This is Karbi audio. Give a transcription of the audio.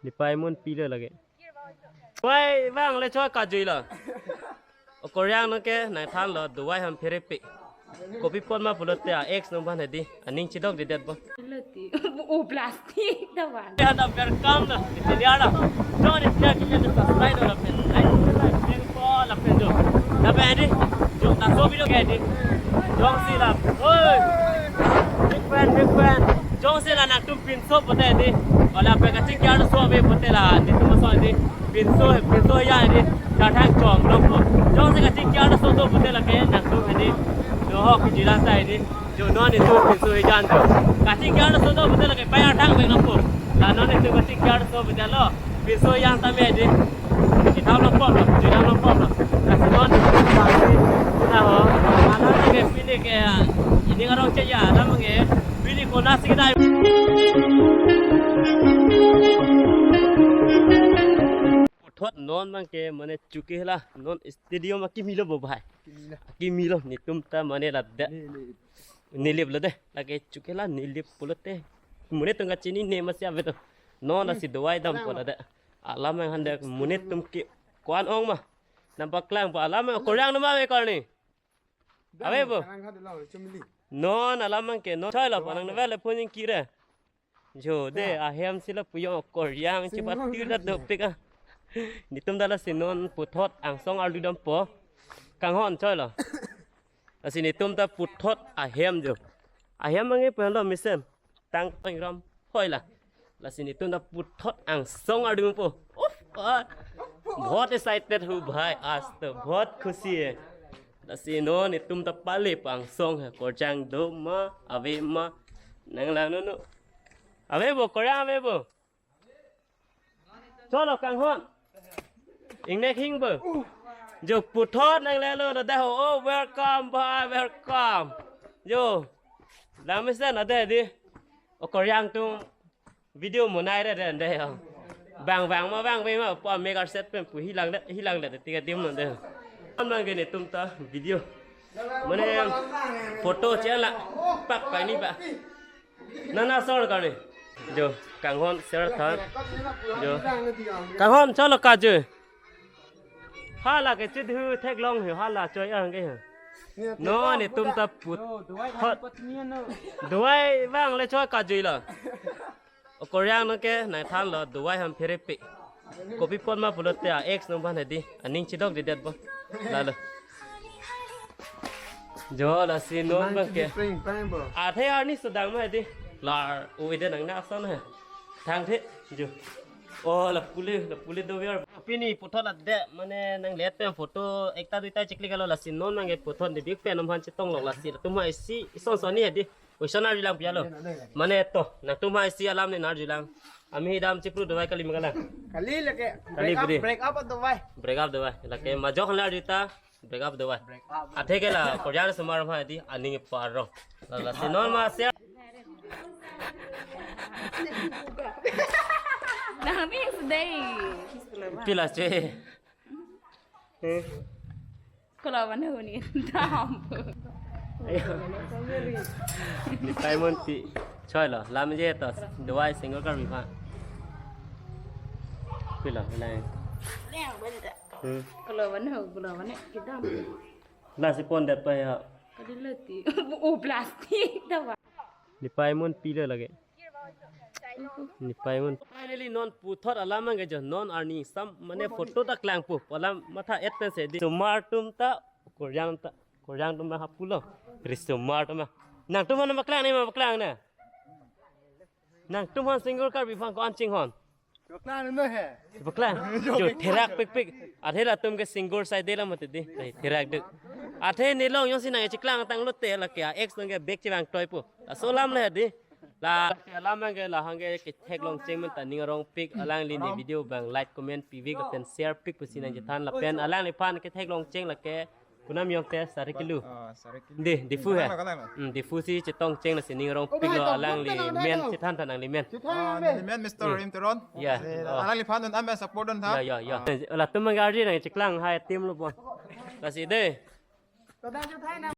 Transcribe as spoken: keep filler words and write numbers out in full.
Nepei amonpi lo lake. Wai bang le choi kajui lo. O Korean nang ke nangthanlo, dovai ham phere pe. Kopi apot ma pulote a ex nang ban hedi. Aning chidokdedetpo. Lati. O plastic ta van. Ya da welcome na. Iti dia da. Jong ni dia kita tu subscribe do lapen like, like, share po lapen do. Lapen hedi. Jong ta so video ke hedi. Jongsi la. Oi. Big fan, big fan. Jongsi la nangtum pinso pote hedi. Wala pe kaching kiar so ave pote la. Netum so hedi. Pinso, pinso ya hedi. Chathan chom longpo. Jongsi kaching kiar so do pote lake nangtum hedi. Dohok kijilan ta hedi. Jo non netum pinso hijan jo. Kaching kiar so do pote lake payar thang vek nangpo. La non netum kaching kiar so pote lo. Pinso yang tame hedi. Chitham longpo lo, chitham longpo lo. Kasi non netum pinso na ho. Mana lake pini ke, ah, ini orang cek ya, alam ke. Pini kona si kedai. Puthot non abang ke mane chuke la, non stadium akimi lo bo bhai. Kimi lo. Akimi lo, netum ta mane ladak. Ni, ni. Nilip lo de, lake chuke la nilip pulote. Monit atum kachinine masi ave to. Non lasi dovai dampo ladak. Alam abang han de monit atum ke ko-an ong ma. Nang paklangpo alam abang Korean nama ave karni. Ave bo. Karang khat lo, chumili. Non alam abang ke non choi lo, panang nave le phone kire. Jo de, ahem si la puyong Korean chepatir ta dopik ah. Netum ta lasi non puthot angsong arlu dampo. Kanghon choi lo. Lasi netum ta puthot ahem jo. Ahem abang ke pen lo mesen. Tang tang ram hoi la. Lasi netum ta puthot angsong arlu dampo. Uff, ah. बहुत एक्साइटेड हूँ भाई, आज तो बहुत खुशी है। Lasi non netum ta pale angsong he, Korean do ma, ave ma. Nanglang non non. Ave bo, Korean ave bo. Cholo kanghon. Ingnek hing bo. Jo puthot nanglelo ladak ho. Oh, welcome bhai, welcome. Jo. Lang mesen ladak hedi. O Korean atum video monai re de de ho. Bang bang ma bang be ma po mega set pen pu hilang le hilang le tiga tim non de. An abang ke netum ta video. Mane photo chela pak pani ba. Nana sor karni. Jo, kanghon share tha. Jo. Kanghon cholo kaju. Hala ke chidhu theklong he, hala choi ang ke he. Non netum ta put. Hot. Dovai abang le choi kajui lo. O Korean nang ke nangthanlo, dovai ham phere pe. Kopi apot ma pulote a ex nang ban hedi. Aning chidokdedetpo. Lalo. Jo lasi non abang ke. Prank, prank, bro. Athe arni sudang ma hedi. Lar, ui de nang na ason he. Thang the, jo. Oh, la pule, la pule do ver. Pini puthot ladak, mane nanglet pen photo ekta duita cheklik lo lasi non abang ke puthot ni big fan atum aphan chetong lo lasi. Latum aphan isi, ison soni hedi. Question arjulang pia lo. Mane to, nangtum aphan isi alam ne arjulang. Ami hidam chipru dovai kali ma kalang. Kali lake. Kali break up, budi. Break up dovai. Break up dovai. Lake majok han arjuta, break up dovai. Break up. Athe ke la, Korean sumar ma di aning paro. La, lasi non ma sia. Nang ni sedai. Pila che. Eh. Kalau mana ni? Tampuk. Ayo. Nepei amonpi. Choi lo, lam je to. Dovai Single Karbi aphan. Pilo, nai. Hmm. Kalau mana, kalau mana kita. Nasi pon det pa ya. Kadi lati. Oh, plastik dah. Nepei amonpi lo lake. Nepei amonpi. Finally, non puthot alam abang ke jo, non arni sam, mane photo ta klangpo, alam matha et pen si di. Sumar atum ta, Korean ta, Korean atum ma hapu lo. Risomar atum ma. Nangtum aphan paklang ne ma paklang ne. Nangtum aphan Single Karbi aphan ko-an chinghon. Paklang no he. Paklang. Jo therak pikpik. Athe latum ke Single side la mati di. Nai therak duk. Athe nelong jongsi nang cheklang tanglote lake a ex nang ke bag chevang toipo. Laso alam le di. La alam abang ke lahang ke ketheklong cheng men ta ning arongpik, alangli ne video abang like comment pivek lapen share pik pusi nang chethan lapen alangliphan ketheklong cheng lake punam yong te sari kilo. Ah, sari kilo. Di, Diphu he. Kalang lo, kalang lo. Hmm, Diphu si chetong cheng lasi ning arongpik lo alangli men chethan tha nangli men. Ah, neli men Mister Rim Teron. Ya. Eh, oh. Alangliphan non amen support don tha. Ya, ya, ya. Ah. Latum abang ke ardi nang cheklang hai team lo bon. Lasi de.